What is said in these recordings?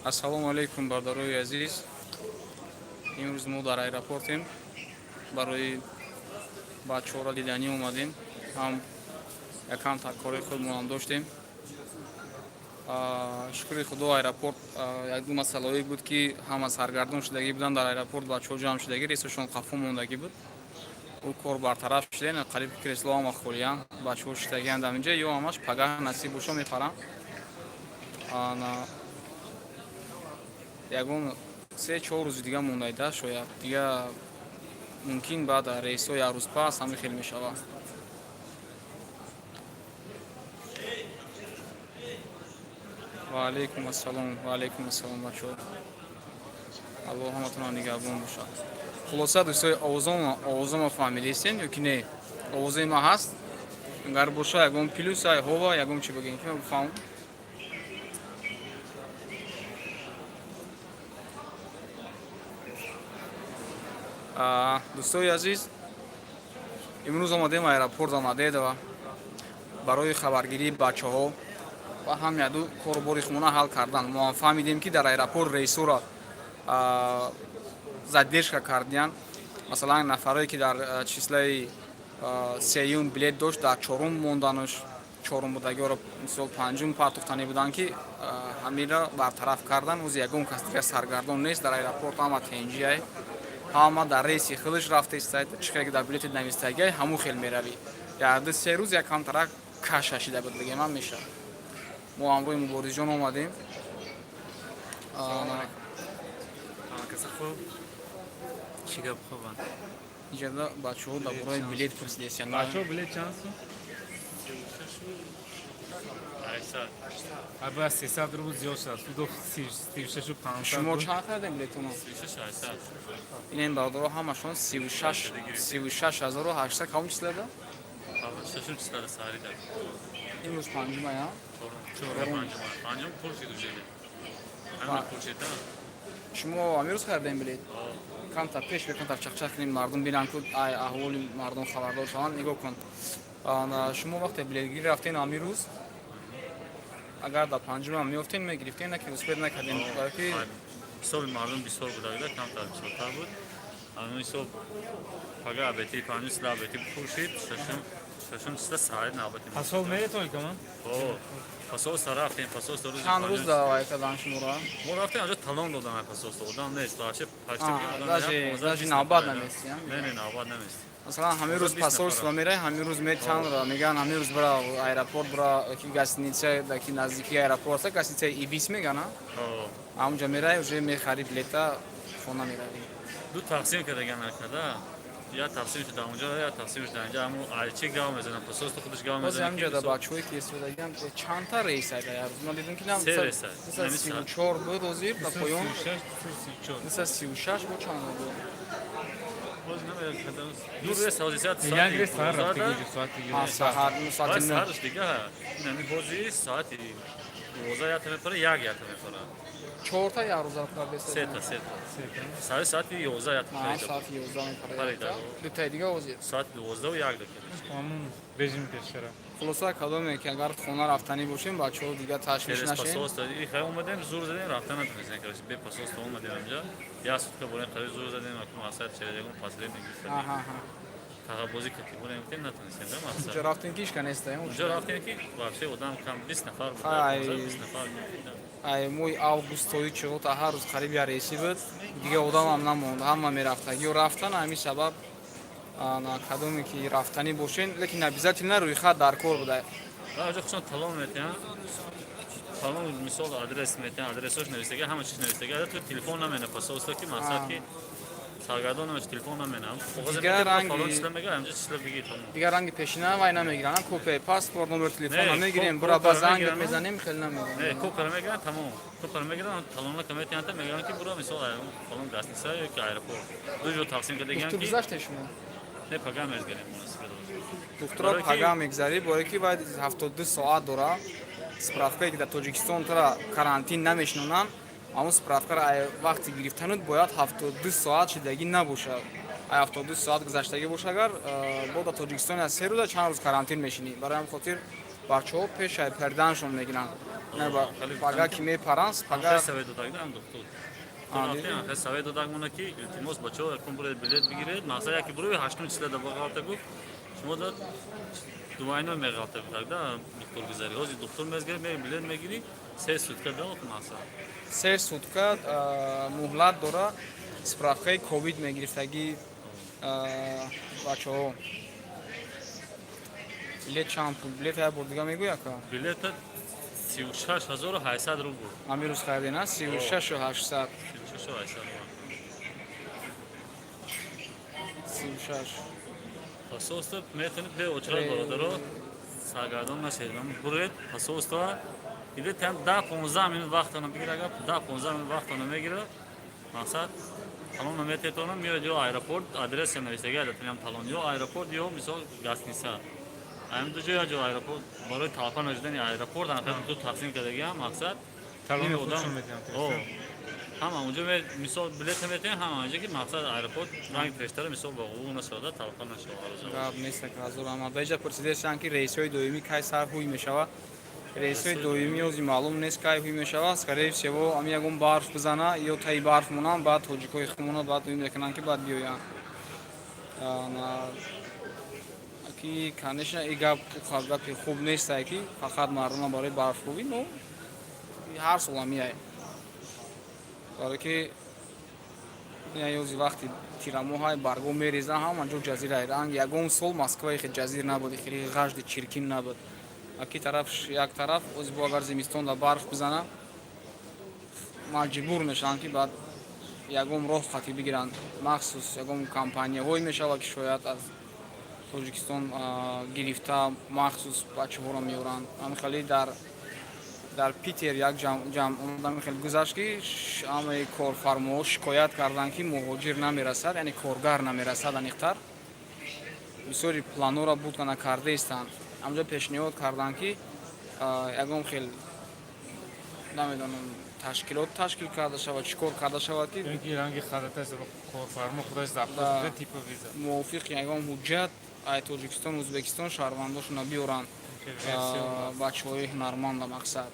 Ассалому алайкум, бародарои азиз. Имрӯз мо дар аэропортем, барои бачаҳоро диданӣ омадем, ҳам якам кори худмонам доштем. Шукри худо, аэропорт якду масъалаҳое буд, ки ҳама саргардон шудагӣ буданд. Дар аэропорт бачаҳо ҷамъ шудагӣ, рейсашон қафо мондагӣ буд, ӯ кор бартараф шуда, қариб кресло ҳама холиянд, бачаҳо шидагианд ҳаминҷа. Ё ҳамаш пагаҳ насиб бошо, мепарам. Ягон 3-4 рӯзи дига мондайда, шояд дига мумкин, баъд рейсҳо як рӯз пас ҳамин хел мешавад. Ва алайкум ассалом, ва алайкум ассалом, бачаҳо, Аллоҳ ҳаматонам нигаҳбон бошад. Хулоса, дӯстои, овозома фаҳмидистен ё ки не? Овозои ма ҳаст? Агар боша, ягон плюс ай ҳова, ягон чи бигем, ки ман бифаҳмам. Дӯстои азиз, имрӯз омадем аэропорт Домодедово барои хабаргирии бачаҳо ва ҳам яду корубори хона ҳал кардан. Мо ҳам фаҳмидем, ки дар аэропорт рейсҳоро задержка кардиянд. Масалан, нафарое ки дар числаи сеюм билет дошт, дар чорум мондануш, чорум будагиҳоро мисол панҷум партофтанӣ буданд, ки ҳаминро бартараф кардан. Ози ягон кас дигар саргардон нест дар аэропорт, ҳама тенҷиай, ҳама дар рейси худаш рафта истад. Чӣ хеле ки дар билети навистагиай, ҳамун хел меравӣ. Якду се рӯз якамтарак каша шида буд, бигем ҳам мешавад. Мо ҳамроҳи Муборизҷон омадем. Каса хуб, чӣ гап, хубанд? Иҷода бачаҳо дар бораи билет пурсидесиянд. Бачаҳо, билет чанд сум? Аба 300 рубл зиёд шудааст, судо 36 500. Шумо чанд хардем билетоно? Инен бародаро, ҳамашон 36 800. Кадом числада? Шашум числада саҳарида. Имрӯз панҷумая. Панҷум пуршид уже. Ҳамин пуршид. Шумо амирӯз хардем билет? Камтар пеш бекамтар чақчақ кунем, мардум бинанд, ку ай аҳволи мардум хабардор шаванд. Нигоҳ кун, шумо вақте билетгирӣ рафтен амирӯз, агар дар панҷумам меёфтен, мегирифтен, на ки успеть накардем, ки Ҳисоби мардум бисёр буда, камтар бисёртар буд. Ҳамин ҳисоб пага абети панҷум числа абети пуршид, шашум числа саҳари навбати. Посол меретонед каман? Посольство рафтем, посольство рӯзи Чанд рӯз давай кардан шуморо? Мо рафтем, анҷо талон додан посольство, одам нест вообще, почти. Даже навбат намести? Не, навбат намест. Масалан, ҳамин рӯз посольство мерай, ҳамин рӯз метанра мегӯянд, ҳамин рӯз бира аэропорт, бира ки гостиница ки наздики аэропорт аст, гостиницаи Ибис мегӯянд, ҳамунҷа мерай, уже мехари билета, хона меравӣ. Ду тақсим кардаган накарда, я тақсим шуда онҷо, я тақсим шуда инҷа. Ҳамун айчи гав мезанам, посольство худаш гав мезанад. Ҳаминҷа да бачаҳое ки истодагиам, чандта рейс айда як рӯз? Ман дидам, ки се рейс. 34 буд, ҳозир ба поён 236 бо чанд буд? Ду рейс ҳозир соати Як рейс саҳар рафтагӣ, соати саҳар, соати саҳарш дига. Инами ҳозир соати 12 ята мепара, як ята мепара. Чорта як рӯза рафта? Сета, сета. Сари соати 11 ята. Соати 11 мепара, дутаи дига ҳозир соати 12 у 1 дақиқа. Ҳамун режим пешара. Хулоса, кадоме ки агар хона рафтанӣ бошем, бачаҳо, дига ташвиш нашем. Хай, омадем, зур задем, рафта натонистем, короче, бе посольство омадем инҷа, як сутка борем, қариб зур задем, мақсад через ягон последний гирифтем, тағабозӣ кардем, борем, гуфтем, натонистем да мақсад. Унҷа рафтем, ки ҳичка нестаем. Унҷа рафтем, ки вообще одам кам, 20 нафар буд, 20 нафар. Ай моҳи август тои чиғота ҳар рӯз қариб як рейсӣ буд, дига одамам намонд, ҳама мерафтагиё рафтан. Ҳамин сабаб, кадоме ки рафтанӣ бошен, лекин обязательно рӯйхат дар кор буда. Аҷо хушон талон метиҳанд, талон, мисол, адрес метиҳанд, адресош навистага, ҳама чиз навистага, ту телефон намена посольство, ки мақсад ки саргардон намеш, телефон намена. Дигар ранги пешина вай намегиранд, копияи паспорт, номер телефон намегирем, бура ба занг мезанем, хеле намегиранд. Не, копияро мегиранд, тамом, копияро мегиранд, талона ка метиҳанд, мегӯянд, ки бура, мисол, фалон гостиница ё ки аэропорт, ду ҷо тақсим кардагианд. Ки гузаште шумо? Не, пага мезгарем. Духтуро пага мегзарӣ, боре ки бояд 72 соат дора справкае, ки дар Тоҷикистон тура карантин намешинонанд. Ҳамун справкаро вақти гирифтанут бояд 72 соат шидагӣ набошад. Ай 72 соат гузаштагӣ боша, агар бо дар Тоҷикистон аз 3 рӯза чанд рӯз карантин мешинӣ. Барои ҳамин хотир бачаҳо пешай перданшон мегиранд. Пага ки мепаранс, пага Совет додагда духтур. Совет додаг мона, ки илтимос, бачаҳо, якум буред, билет бигиред. Мақсад, яки буруи ҳаштум числа да бағалта гуфт, шумо да двойной меғалта гуфтагда духтур гузари. Ҳозир духтур мезгири, мери, билет мегирӣ, 3 сутка да мақсад. 3 сутка муҳлат дора справкаи ковид мегирифтагӣ бачаҳо. Билет чанд пул? Билет як бор дига мегӯй, ака. Билета 36 800 рубл. Ҳамин рӯз харидена 36 800. 36 800. 36. Посольство метавонед бе очрат, бародаро, саргардон нашед, буред посольство, иде там 10-15 минут вақтона бигир. Агар 10-15 минут вақтона мегира, мақсад, талон намететона, меояд ё аэропорт, адреса навиштаги адатинам талон, ё аэропорт, ё мисол гостиница, ҳамин ду ҷо, ё ҷо аэропорт. Барои талафа нашудани аэропорт ду тақсим кардагиам, мақсад. Ҳама онҷо, мисол, билета метавонем, ҳама онҷо, ки мақсад, аэропорт ранг пештара, мисол, ба ҳуқуқ нашавада, талафа нашавад. Гап нест, ҳазор раҳмат. Ба иҷа пурсидесиан, ки рейсҳои доимӣ кай сар ҳуй мешавад. Рейсҳои доимӣ ози маълум нест, кай ҳуй мешавад. Скорее всего, ами ягон барф бизана ё таи барф монанд, баъд тоҷикои худмона баъд доим мекунанд, ки баъд биёянд. Ки, конечно, и гап гапи хуб нестае, ки фақат мардума барои барфрӯбӣ, но ҳар сол ҳамияй, барое ки ёзи вақти тирамоҳай барго мереза, ҳама ҷо ҷазираи ранг. Ягон сол Москваи хел ҷазир набуд, хеле ғажди чиркин набуд. Аки тараф як тараф, ози бо агар зимистон да барф бизана, маҷбур мешаванд, ки баъд ягон роҳ хати бигиранд. Махсус ягон компанияҳое мешавад, ки шояд аз Тоҷикистон гирифта, махсус бачаҳоро меоранд. Ҳамин хеле дар Питер як ҷамъ хеле гузашт, ки ҳамаи корфармоҳо шикоят карданд, ки муҳоҷир намерасад, яъне коргар намерасад. Аниқтар, бисёри планҳоро буд накардаистанд. Ҳамҷо пешниҳод карданд, ки ягон хел, намедонам, ташкилот ташкил карда шавад, чӣ кор карда шавад, ки ранги корфармо худаш запрос типа виза. Мувофиқи ягон ҳуҷҷат ай Тоҷикистон, Ӯзбекистон шаҳрвандошона биёранд, бачаҳои ҳунарманда, мақсад.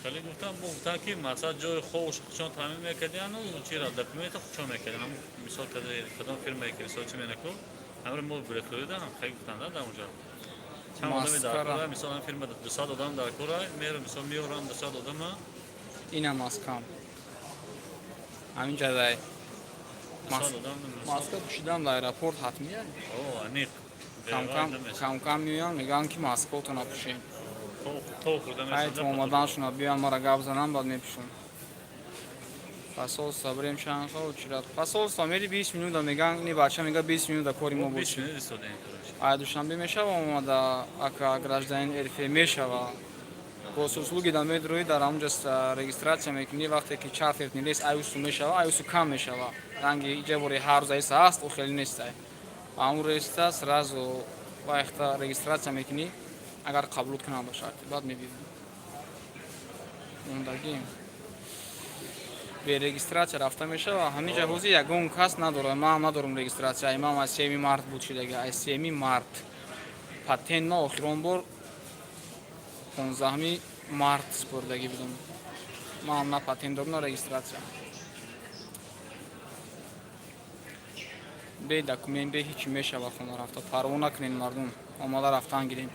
Хеле гуфтам, бо гуфтам, ки мақсад, ҷои хобш худшон таъмин мекардияну чира, документа худшон мекардиан. Мисол, кадом фирмае ки, мисол, чи менаку, ҳамро мо билетхӯридан хеле гуфтанд дар онҷо чанд одами дар кора. Мисол, ҳам фирма 200 одам дар кора, мерам, мисол, меорам 200 одама. Инам маскам ҳамин ҷадай маска пӯшидан дар аэропорт ҳатмия. Аниқ. Камкам меоянд, мегӯянд, ки маскаотро напӯшем. Ай омаданшона биёянд, мара гап зананд, баъд мепӯшам. Посольство бирем, чанд чират посольство мери, 20 минута мегӯянд. Ини бача мега, 20 минута кори мо буд. Ай Душанбе мешава омада, ака, гражданин РФ мешава. Госуслуги да медрои, дар ҳамонҷа регистрация мекунӣ. Вақте ки чартерный рейс аюсу мешава, аюсу кам мешава. Ранги иҷа бори ҳар рӯз айса ҳаст, о хеле нестай. Ҳамун рейста сразу вайхта регистрация мекунӣ, агар қабулот кунанд ба шарти, баъд мебинӣ. Мондагием бе регистрация рафта мешава. Ҳамин ҷа ҳозир ягон кас надорад, ман надорам регистрация. Ман аз 3 март буд шидаги, аз 3 март патент ма охирон бор 15 март супордагӣ будам. Ман на патент дорам, на регистрация. Бе документ, бе ҳичи мешава хона рафта. Парво накунед, мардум, омада рафтан гирем.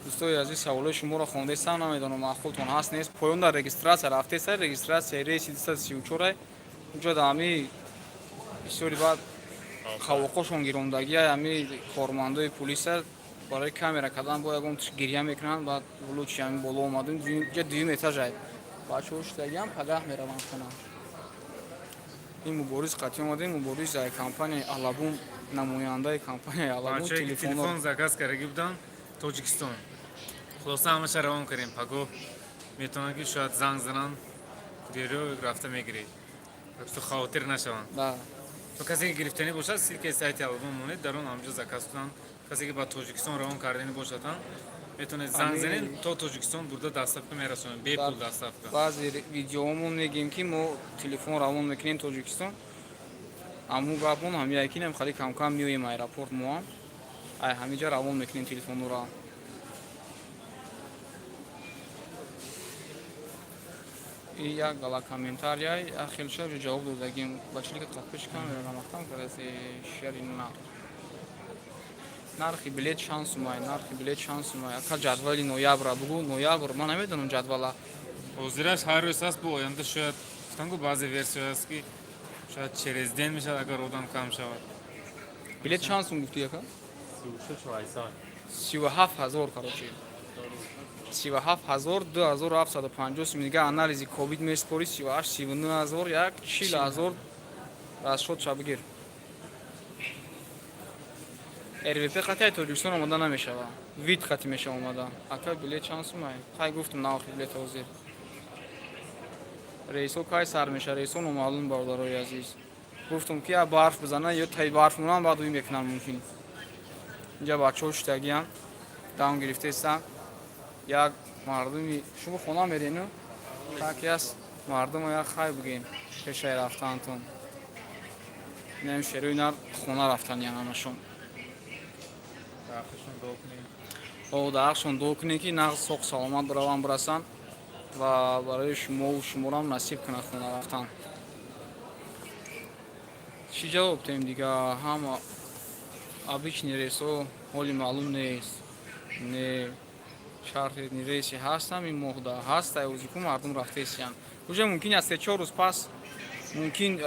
Дӯстои азиз, саволои шуморо хондестам, намедонам, маъқултон ҳаст, нест. Поён дар регистрация рафтеста, регистрацияи рейси 234. Унҷо да ҳами бисёри баъд қавоқошон гирондагия, ҳами кормандои пулиса барои камера кардан бо ягон гиря мекунанд. Баъд лучи ҳами боло омадем, ҷа дуюм этажай бачаҳо шудагиам, пагаҳ мераванд хона. Ин Мубориз қатъи омадем. Мубориз ай компанияи Алабум, намояндаи компанияи Алабум. Телефон заказ кардаги буданд Тоҷикистон. Хулоса, ҳамаша равон кардем. Пагоҳ метавонанд, ки шояд занг зананд, курьерё рафта мегиред, то хавотир нашаванд. То касе ки гирифтанӣ бошад, ссылкаи сайти Алабум монед, дар он ҳамҷо заказ кунанд. Касе ки ба Тоҷикистон равон кардани бошад ҳам метавонед занг занед, то Тоҷикистон бурда доставка мерасонем, бепул доставка. Баъзе видеоҳомон мегӯем, ки мо телефон равон мекунем Тоҷикистон. Ҳамун гапмон ҳамиякинем, хеле камкам меоем аэропорт, моам ай ҳамиҷа равон мекунем телефонро. И як гала комментария, хелша уже ҷавоб додагим. Ба чилика подписчик камера рамахтам кардаси шери на. Нархи билет чанд сумай, нархи билет чанд сумай. Ака, ҷадвали ноябра бугу, ноябр, ман намедонам ҷадвала. Ҳозираш ҳар рӯз аст, бо оянда шояд, гуфтан, ку баъзе версия аст, ки шояд через день мешавад, агар одам кам шавад. Билет чанд сум гуфтӣ, ака? 36 800. 37 000, короче. 37 000, 2750 сум, дига анализи ковид меспорӣ, 38, 39 000, як 40 000 расход ша бигир. РВП қати Тоҷикистон омода намешава. Вид қати мешава омода. Ака, билет чанд сумай? Хай, гуфтум нархи билет ҳозир. Рейсҳо кай сар меша? Рейсҳо номаълум, бародарои азиз. Гуфтум, ки я барф бизана, ё таи барф монам, баъд уй мекунам мумкин. Инҷа бачаҳо шиштагиам, дам гирифтаистанд. Як мардуми шумо хона мерену? Так аст, мардумо як хай бигем пешаи рафтаантон. Инам шерои нар хона рафтан янамашон. Дар ҳаққашон дуо кунем. О, дар ҳаққашон дуо кунем, ки нағз, соқ саломат бираванд, бирасанд ва барои шумову шуморам насиб кунад хона рафтан. Чӣ ҷавоб диҳем дига? Ҳама обычный рейсҳо ҳоли маълум нест. Не, чартерный рейси ҳастам ин моҳда ҳаст, озику мардум рафтаистиянд. Уже мумкин аст се-чор рӯз пас мумкин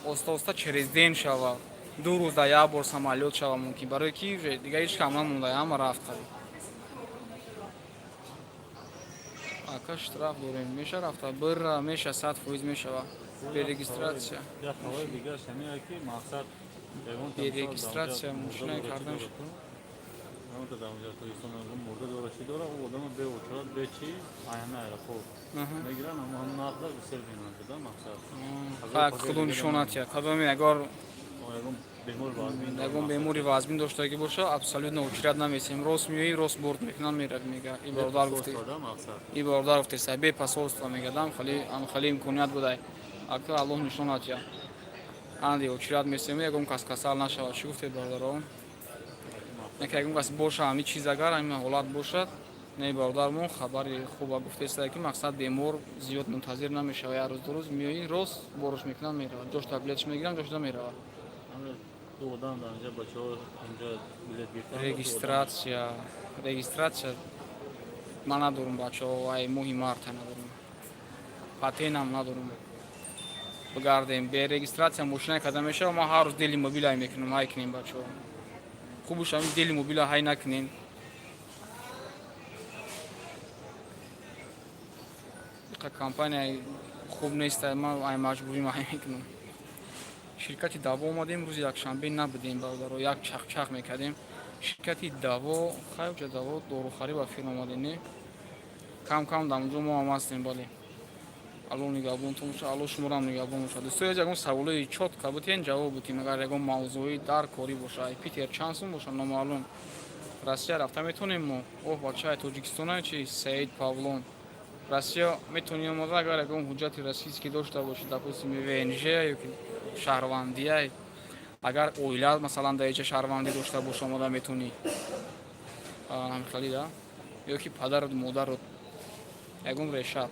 оста оста через день шава, 2 рӯз дар як бор самолёт шава мумкин, барое ки уже дига ҳеҷ кам намонда, ҳама рафт қариб. Ака, штраф дорем, меша рафта бира, меша, 100% мешава. Бе регистрация. Як хабари дигараш ҳамин, ки мақсад Бе регистрация мошина кардан. Ягонта дар онҷа Тоҷикистон мурда дора, чӣ дора, ӯ одама бе очрат, бе чӣ, ай ҳами аэропорт мегиранд, ҳама ҳам нақда гусел мекунанд да мақсад. Хай, худо нишонат я кадоме агар Ягон бемор вазмин. Ягон бемори вазмин доштагӣ боша, абсолютно очрат намесем, рост меоӣ, рост борт мекунанд, меравӣ, мега и бародар гуфти. Да мақсад. И бародар гуфтеса, бе посольство мегадам, хали хали имконият будай. Ака, Аллоҳ нишонат я, анди очрат месем, ягон кас касал нашавад. Чӣ гуфтед, бародаро? Яке ягон кас боша, ҳами чиз, агар ҳамин ҳолат бошад, не, бародармон хабари хуба гуфтеста, ки мақсад бемор зиёд мунтазир намешава, як рӯз, 2 рӯз меоӣ, рост борош мекунанд, меравад, ҷош таблеташ мегиранд, ҷошда меравад. Ду одам дар инҷа, бачаҳо инҷа билет гирифтанд. Регистрация ман надорум, бачаҳо, ай моҳи марта надорум, патентам надорум. Бигардем, бе регистрация мошина када мешава? Ман ҳар рӯз Делимобил ҳай мекунам, ҳай кунем, бачаҳо, хубуш ҳамин Делимобила ҳай накунем. Иқа компания хуб нест, ман ай маҷбурӣ ҳай мекунам. Ширкати Даво омадем, рӯзи якшанбе набудем, бародаро, як чахчах мекардем. Ширкати Даво, хай, уҷа Даво дорухарӣ ба фирма омадем, не, кам кам дар онҷо мо ҳам ҳастем, бале. Алло нигаҳбонтон боша, Алло шуморам нигаҳбон боша. Дӯстои азиз, ягон саволои чётко бутен, ҷавоб бутем, агар ягон мавзӯи дар корӣ боша. Ай Питер чанд сум боша, номаълум. Россия рафта метавонем мо? Оҳ, бачаи Тоҷикистона чи, Саид Павлон, Россия метавонӣ омода, агар ягон ҳуҷҷати российский дошта бошӣ, допустим, ВНЖ ё ки шаҳрвандия, агар оила, масалан, дар иҷа шаҳрвандӣ дошта боша, омода метавонӣ, ҳамихали да, ё ки падару модару ягон реша.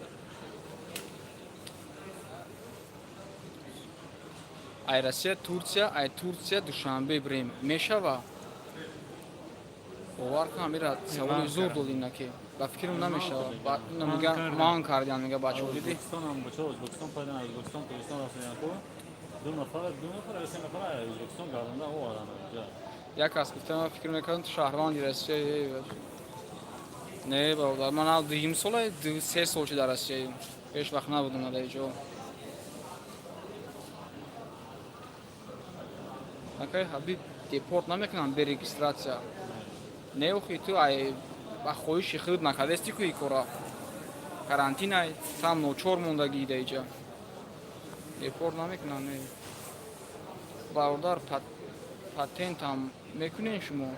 Ай Россия Турсия, ай Турсия Душанбе бирем, мешава? Бовар кун, ҳамира саволи зур додин, ки ба фикрам намешава. Мега ман кардиам, мега бачаҳо, дидӣ? Ӯзбекистонам бачаҳо Ӯзбекистон пайда, Ӯзбекистон Тоҷикистон рафтан ку, ду нафар, 2 нафар ё се нафар Ӯзбекистон гардонда овардан инҷа. Як кас гуфта, ман фикр мекардам, ту шаҳрванди Россия. Не, бародар, ман дуюм сола, 3 сол чи дар Россияем, ҳеҷ вақт набудам дар иҷо. Акай Ҳабиб, депорт намекунанд бе регистрация? Не, охи, ту ай ба хоҳиши худ накардести ку ин кора, карантинай, там ночор мондагӣ дар иҷа, депорт намекунанд, не. Бародар, патентам мекунем шумо?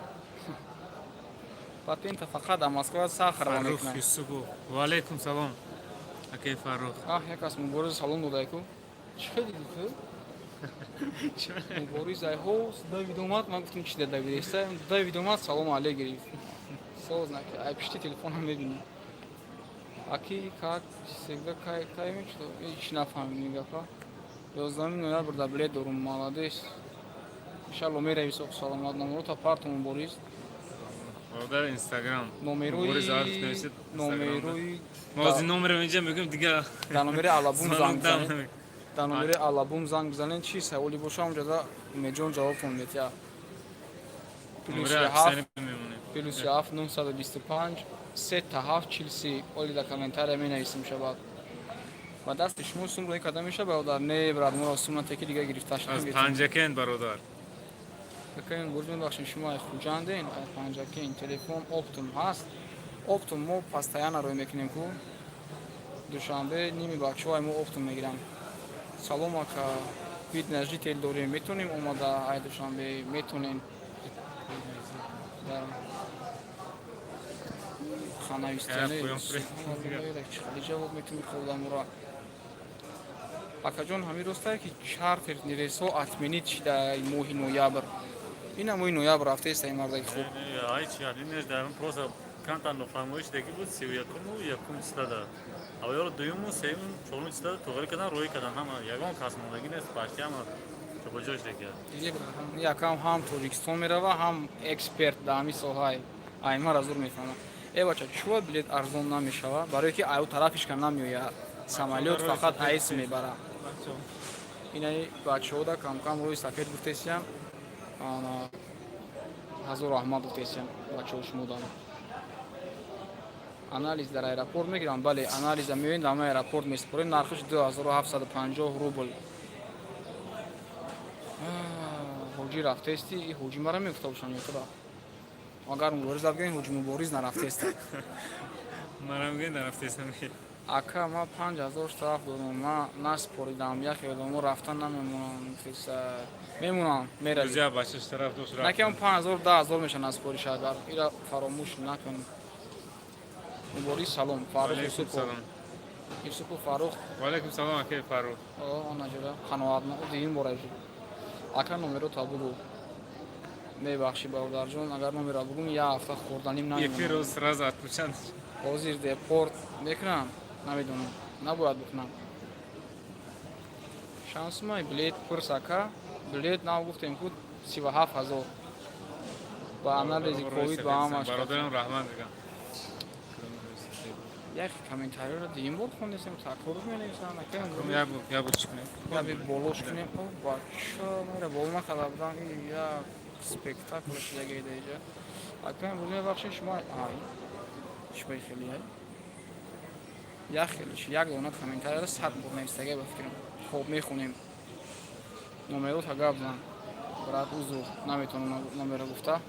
Патента фақат дар Москва Сахарова Фаррух мекунанд. Юсупов, ва алайкум салом, акай Фаррух. Аҳ, як кас Мубориз салом додайку, чӣ хел диди ту? Мубориз айҳо Давид омад, ман гуфтам, чи да Давид эста, Давид омад, салом алей гирифт. Соз наки, ай пишти телефонам мебинӣ. Аки, как всегда, кай мечто? Ҳеч нафаҳмидем гапа. 11 ноябр да билет дорум, молодец. Иншалло, мерави соқ саломат. Номерота партум, Борис. Бародар, Инстаграм. Номерои Борис Зариф нависед. Номерои. Мо аз ин номерам инҷа мегӯем, дига. Дар номери Алабум занг звонок дам бизанед. намекунем. Дар номери Алабум занг бизанед, чӣ саволе боша, онҷода Умедҷон ҷавобтон метиҳад. Плюс Номери 7 описание мемонем. +7 925 3 7 43. Оли дар комментария менависем шабад. Ба дасти шумо сум рӯй карда меша, бародар? Не, брат, моро сум натеки, дига гирифта шудем. Аз Панҷакент, бародар. Акаем Бурҷ, мебахшед, шумо ай Хуҷанден, ай Панҷакент? Телефон оптом ҳаст? Оптом мо постоянно рӯй мекунем ку. Душанбе ними бачаҳо ай мо оптом мегиранд. Салом, ака, вид на житель дорем, метонем омада ай Душанбе? Метонем. Да. Ханавистане. Поён. Хеле ҷавоб метунӣ худамура. Акаҷон, ҳамин ростае, ки чартер рейсҳо отменить шида моҳи ноябр? Ина моҳи ноябр рафтаеста ин мардаки хуб. Ҳеч нест, просто камтар нофаҳмоӣ шидаги буд. 31-уму якум числада, аввалро дуюму, сеюму, чорум числада тоғрӣ кардан, рӯй кардан. Ҳама, ягон кас мондагӣ нест, почти ҳама ҷобаҷо шидаги. Якам ҳам Тоҷикистон мерава, ҳам эксперт дар ҳамин соҳаи аймара зур мефаҳмад. Э бача, чӯа билет арзон намешава? Барое ки аю тарафишка намеояд самолёт, фақат айс мебара. Инаи бачаҳода камкам рӯи сафед гуфтесиям, ҳазор раҳмат гуфтесиям бачаҳо шумодан. Анализ дар аэропорт мегирам? Бале, анализа меоем, дар ҳамаи аэропорт месупорем. Нархаш 2750 рубл. Ҳоҷӣ рафтаести? И ҳоҷӣ мара мегуфта бошам ё тура? Агар Мубориз бигӯем, ҳоҷи Мубориз нарафтеста. Мара мегӯем, нарафтестам. Ака, ма 5000 штраф додам, ма насупоридам, яхе одамо рафтан намемонам. Мемонам, меравӣ. Рӯзия бача штраф дошт. Накам 5000, 10,000 меша насупориша, агар ира фаромӯш накун. Мубориз, салом. Фаррух Юсупов, Юсупов Фаррух. Ваалайкум салом, акаи Фаррух. Анаҷора қаноат дуюм бора. Ака, номерота бугу. Мебахшӣ, бародарҷон, агар номера бугум, як ҳафта хӯрданим Яки намемонам. Рӯз сразу отключан. Ҳозир депорт мекунам, намедонам, набояд бикунам. Шансумай билет пурс, ака. Билет нав гуфтем ку, 37 000, ба анализи ковид, ба ҳамаш. Бародарам, раҳмат мегам. Як комментариёро дуюм бор хондесем, такрор менависам. Як бор чӣ кунем? Яби болош кунем. О, бача, мера боло накарда будам. Як спектакл шидагида иҷа. Ака, мебахшед, шумо ай шумои хеле ай як хелеш як дона комментарияро 100 бор навистага, ба фикрам. Хоб, мехонем. Номерота гап зан, брат. Узр, наметавонам номера гуфта.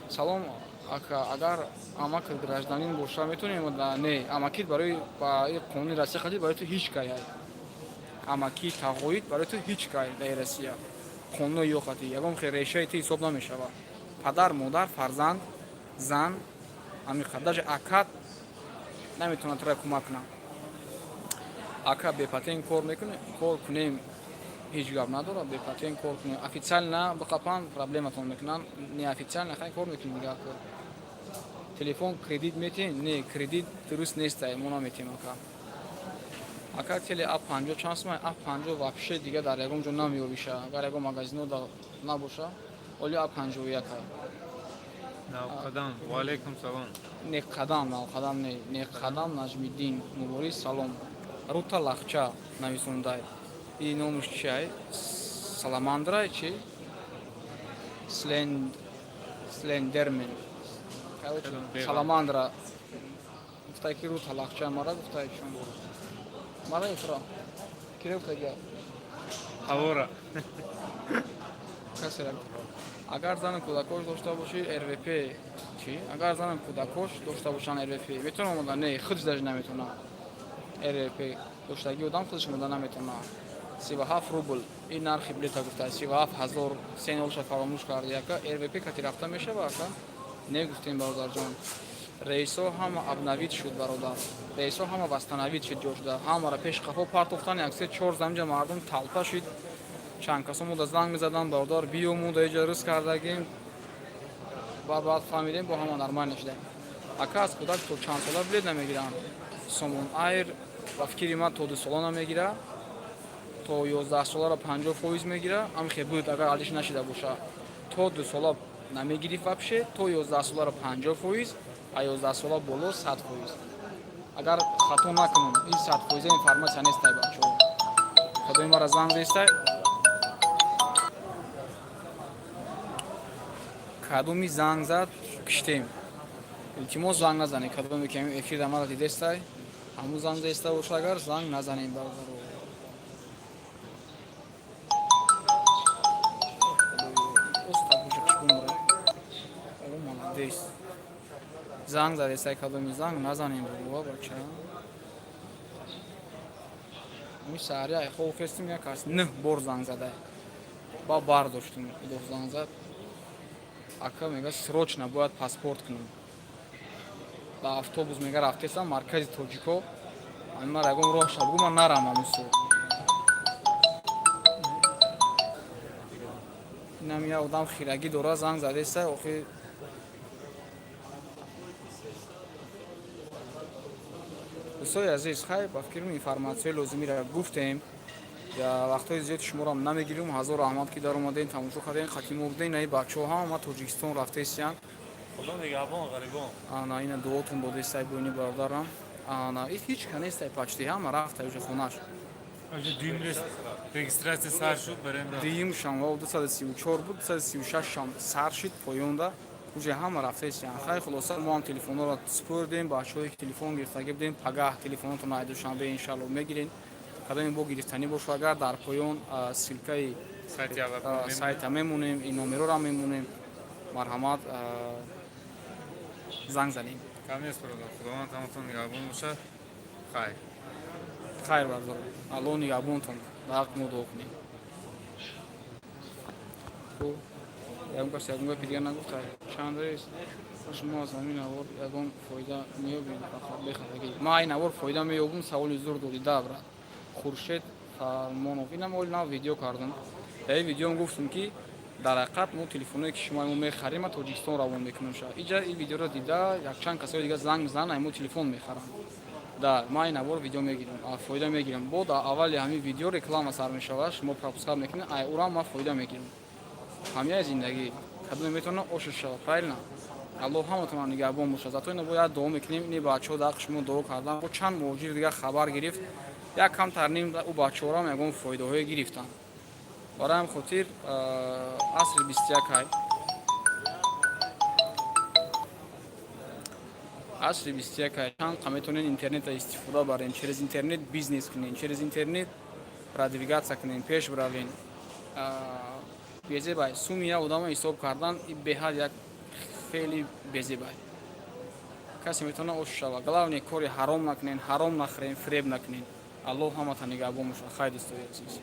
Салом, ака, агар амакат гражданин боша, метавонем? Не, амакит барои ба қонуни Россия хати барои ту ҳеҷ кай ай амаки тағоид барои ту ҳеҷ кай дар Россия қонуни ё хати ягон хел решаи ту ҳисоб намешавад. Падар, модар, фарзанд, зан, ҳамин даже акат наметавонад тура кӯмак кунад. Ака, бепатент кор мекунем? Кор кунем, ҳеҷ гап надорад. Бепатент кор кунем, официально биқапан, проблематон мекунанд. Неофициально хай кор мекунем, дигар кор. Телефон кредит метиҳем? Не, кредит дуруст нестай, мо наметиҳем, ака. Ака, теле А 50 чанд сумай? А 50 вообще дига дар ягон ҷо намеёбиша, агар ягон магазино набоша. Оли А 51 ай. Навқадам, ваалайкум салом. Не қадам, навқадам не, не қадам. Наҷмиддин Муборис, салом. Рута лахча нависондай. И номуш чиай? Саламандрай чи Слендермен, саламандра. Гуфтай, ки рута лахча мара гуфтай, чун мара итро кире гуфтага. Ҳавора. Касера. Агар зани кӯдакош дошта бошӣ, РВП чӣ? Агар зани кӯдакош дошта бошанд, РВП метавона омода? Не, худш даже наметавона. РВП доштагӣ одам худш омода наметавона. 37 рубл ин нархи билета гуфта, 37 000, се нолша фаромӯш карди, ака. РВП кати рафта мешава, ака? Не гуфтем, бародарҷон. Рейсҳо ҳама обновить шуд, бародар, рейсҳо ҳама восстановить шуд, ҷо шуда. Ҳамаро пеш қафо партофтан, як се чор заминҷа мардум талпа шуд. Чанд касо мода занг мезаданд: «Бародар, биё, мо да иҷа рӯз кардагим». Баъд фаҳмидем, бо ҳама нормально шуда. Ака, аз кӯдак то чанд сола билет намегиранд? Сомон Айр ба фикри ман то 2 сола намегира, то 11 соларо 50% мегира. Ҳамихе буд, агар алиш нашида боша, то 2 сола намегирифт вообще, то 11 соларо 50%, а 11 сола боло 100%, агар хато накунам. Ин 100% информация нестай, бачаҳо. Кадоми мара занг зестай, кадоми занг зад, киштем. Илтимос, занг назанед. Кадоме ки ҳамин эфирда мара дидестай, ҳамун занг зеста боша, агар занг назанем, бародаро. Оста бужиқш бумра. О, молодец. Занг задестай кадоми, занг назанем, бобо, бача. Ами саҳари ай хоб хестим, як кас нӯҳ бор занг зада, ба бардоштум. Идоф занг зад: «Ака, — мега, — срочно бояд паспорт кунам. Ба автобус, — мега, — рафтесам маркази тоҷико. Ами мара ягон роҳ ша бугу, ман нарам амусо». Инам як одам хирагӣ дора, занг задеста охи. Дӯстои азиз, хай, ба фикрам, информатсияи лозимиро гуфтем. Вақтҳои зиёди шуморо намегирем. Ҳазор раҳмат, ки даромадем, тамошо кардем, хатимо будем. Наи бачаҳо ҳама Тоҷикистон рафтаистиянд. Худо нигаҳбон, ғарибон. Ана ина дуотон додестай, бойни бародарам. Ана и ҳеч ка нестай, почти ҳама рафта уже хонаш. Дуюм регистрация сар шуд, барем. Дуюм шам 234 буд, 236 шам сар шид, поёнда уже ҳама рафтаистиянд. Хай, хулоса, мо ҳам телефонҳоро спурдем. Бачаҳое ки телефон гирифтагӣ будем, пагаҳ телефонотон ай Душанбе, иншалло, мегирен. Кадоме бо гирифтанӣ боша, агар дар поён ссылкаи сайта мемонем, ин номерора мемонем, марҳамат, занг занем. Кам нест, бародар. Худованд ҳаматон нигаҳбон бошад. Хайр. Хайр, бародар, Аллоҳ нигаҳбонтон, ба ҳаққи мо дуо кунем. Хуб, ягон кас ягон гапи дигар нагуфта? Чанд рест? Шумо аз ҳамин навор ягон фоида меёбед? Фақат бехатагӣ, ман ай навор фоида меёбум. Саволи зур додӣ, да, брат. Хуршед Фармонов, инам оли нав видео кардам. Дар ин видеом гуфтам, ки дар ҳақиқат мо телефоное, ки шумо мо мехарем, ма Тоҷикистон равон мекунем. Ша иҷа ин видеоро дида, якчанд касои дига занг мезананд, ай мо телефон мехаранд. Да, ман ин навор видео мегирам, фоида мегирам. Бо дар аввали ҳамин видео реклама сар мешавад, шумо пропускать мекунед, ай урам ман фоида мегирам. Ҳамияи зиндагӣ кадоме метавона ошо шавад, правильно? Аллоҳ ҳаматонро нигаҳбон бошад. Зато ина бояд дуо мекунем, ини бачаҳо дар ҳаққи шумо дуо кардан. Бо чанд муҳоҷир дигар хабар гирифт, як камтар ним ӯ бачаҳорам ягон фоидаҳое гирифтанд. Барои ҳамин хотир асри 21 ай, асри 21 ай, чанд қа метавонед интернетро истифода барем, через интернет бизнес кунем, через интернет продвигаться кунем, пеш биравем. Безебай суми як одамо ҳисоб кардан беҳад як феъли безебай. Касе метавона ош шава. Главное, кори ҳаром накунен, ҳаром нахӯрен, фиреб накунен. Аллоҳ ҳаматон нигаҳбон бошад. Хайр, дӯстои азиз.